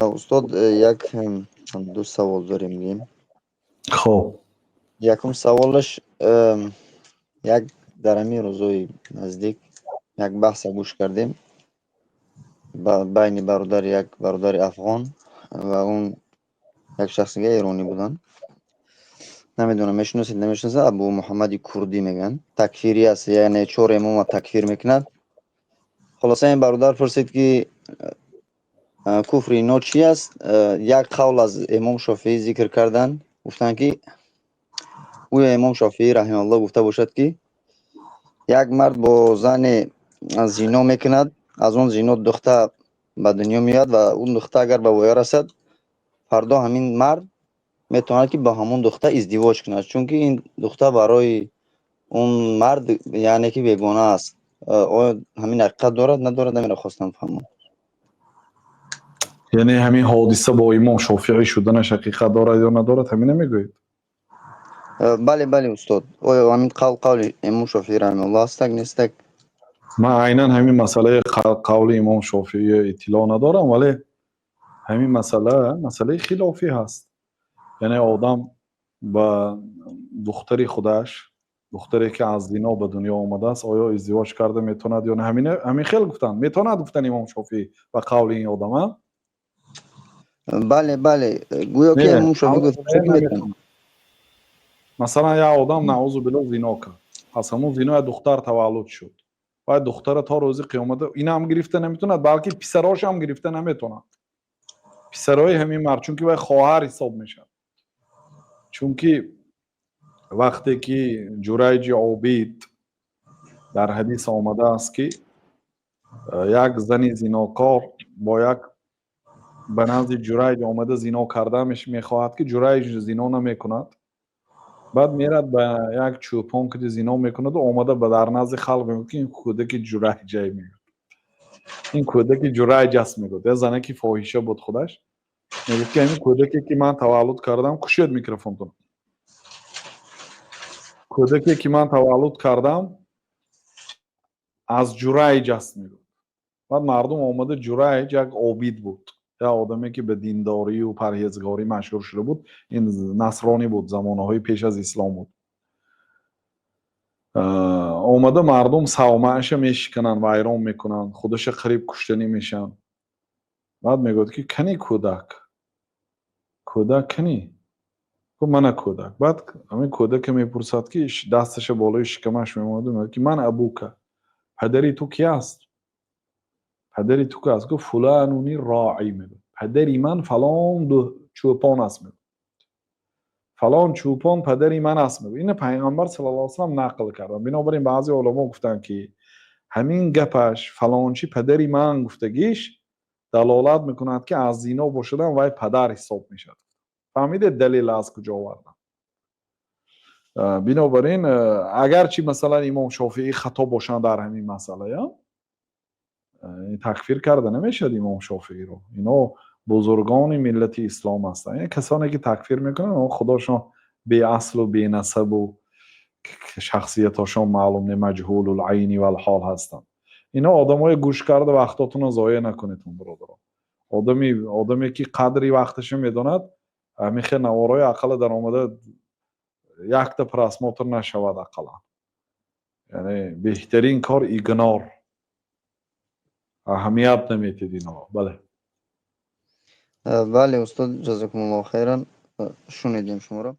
Устод, як ду савол дорем гим. Хоб. Якум саволаш: як дар ҳамин рӯзҳои наздик як баҳса гӯш кардем байни бародари, як бародари афғон ва он як шахси дига, эронӣ буданд. Намедонам, мешиносед, намешиносед, Абу Муҳаммади Курдӣ мегӯянд, такфирӣ аст, яъне чор имома такфир мекунад. Хулоса, ин бародар пурсид, ки куфри ино чӣ аст. Як қавл аз Имом Шофеӣ зикр карданд, гуфтанд, ки гӯё Имом Шофеӣ раҳимауллоҳ гуфта бошад, ки як мард бо зане зино мекунад, аз он зино духта ба дунё меояд ва он духта агар ба воя расад, фардо ҳамин мард метавонад, ки бо ҳамон духта издивоҷ кунад, чунки ин духта барои он мард, яъне ки, бегона аст. Оё ҳамин ҳақиқат дорад, надорад? Ҳаминро хостам фаҳмам. Яъне ҳамин ҳодиса бо Имом Шофиӣ шуданаш ҳақиқат дорад ё надорад, ҳамина мегӯед? Бале, устод. Оё ҳамин қавл қавли Имом Шофиӣ раҳимауллоҳ ҳастак, нестак? Ман айнан ҳамин масъалаи қавли Имом Шофиӣ иттилоъ надорам, вале ҳамин масъала масъалаи хилофӣ ҳаст. Яъне одам ба духтари худаш, духтаре ки аз зино ба дунё омадааст, оё издивоҷ карда метавонад ё не? Ҳамин хел гуфтанд, метавонад, гуфтанд Имом Шофиӣ ба қавли ин одама. Бале, гӯё ки Имом Шофиӣ гуфта, ки метавонад. Масалан, як одам, наъузу биллоҳ, зино кард, аз ҳамун зино як духтар таваллуд шуд. Вай духтара то рӯзи қиёмата инам гирифта наметавонад, балки писарошам гирифта наметавонад, писарои ҳамин мард, чунки вай хоҳар ҳисоб мешавад. Чунки вақте ки Ҷурайҷи обид, дар ҳадис омадааст, ки як зани зинокор бо як ба назди Ҷурайҷ омада, зино карда мехоҳад, ки Ҷурайҷ зино намекунад. Баъд мерад, ба як чӯпон ки зино мекунаду омада ба дар назди халқ мегӯяд, ки ин кӯдаки Ҷурайҷай, мегӯяд, ин кӯдаки Ҷурайҷ аст, мегӯяд. Як занаки фоҳиша буд худаш. Мегӯяд, ки ҳамин кӯдаке ки ман таваллуд кардам, кушед микрофонтон, кӯдаке ки ман таваллуд кардам, аз Ҷурайҷ аст, мегӯяд. Баъд мардум омада, Ҷурайҷ як обид буд, як одаме ки ба диндорию парҳезгорӣ машҳур шуда буд. Ин насронӣ буд, замонаҳои пеш аз ислом буд. Омада, мардум савмааша мешикананд, вайрон мекунанд, худаша қариб куштанӣ мешаванд. Баъд мегӯяд, ки кани кӯдак, кӯдак кани? Гуфт: мана кӯдак. Баъд ҳамин кӯдаке мепурсад, ки дасташа болои шикамаш мемонаду мегӯяд, ки ман абука, падари ту ки аст, падари ту ки аст? Гуфт: фулануни роӣ, мегӯяд, падари ман фалон чӯпон аст, мегӯяд, фалон чӯпон падари ман аст, мегӯяд. Ина Пайғамбар саллаллоҳу алайҳи васаллам нақл карданд. Бинобар ин баъзе уламо гуфтанд, ки ҳамин гапаш, фалончи падари ман гуфтагиш, далолат мекунад, ки аз зино бошадан вай падар ҳисоб мешавад. Фаҳмидед, далел аз куҷо овардам? Бинобар ин, агарчи, масалан, Имом Шофиӣ хато бошанд дар ҳамин масъала, такфир карда намешавад Имом Шофииро. Ино бузургони миллати ислом ҳастанд. Касоне ки такфир мекунанд, худошон беаслу бенасабу шахсиятошон маълум не, маҷҳулул айни валҳол ҳастанд. Ино одамое гӯш карда вақтотонро зоеъ накунедон, бародарон. Одаме ки қадри вақташа медонад, ҳамин хел наворои ақалла дар омада якта просмотр нашавад ақаллан. Яъне беҳтарин кор игнор, аҳамият наметед ино. Бале. Бале, устод, ҷазокумуллоҳу хайран, шунидем шуморо.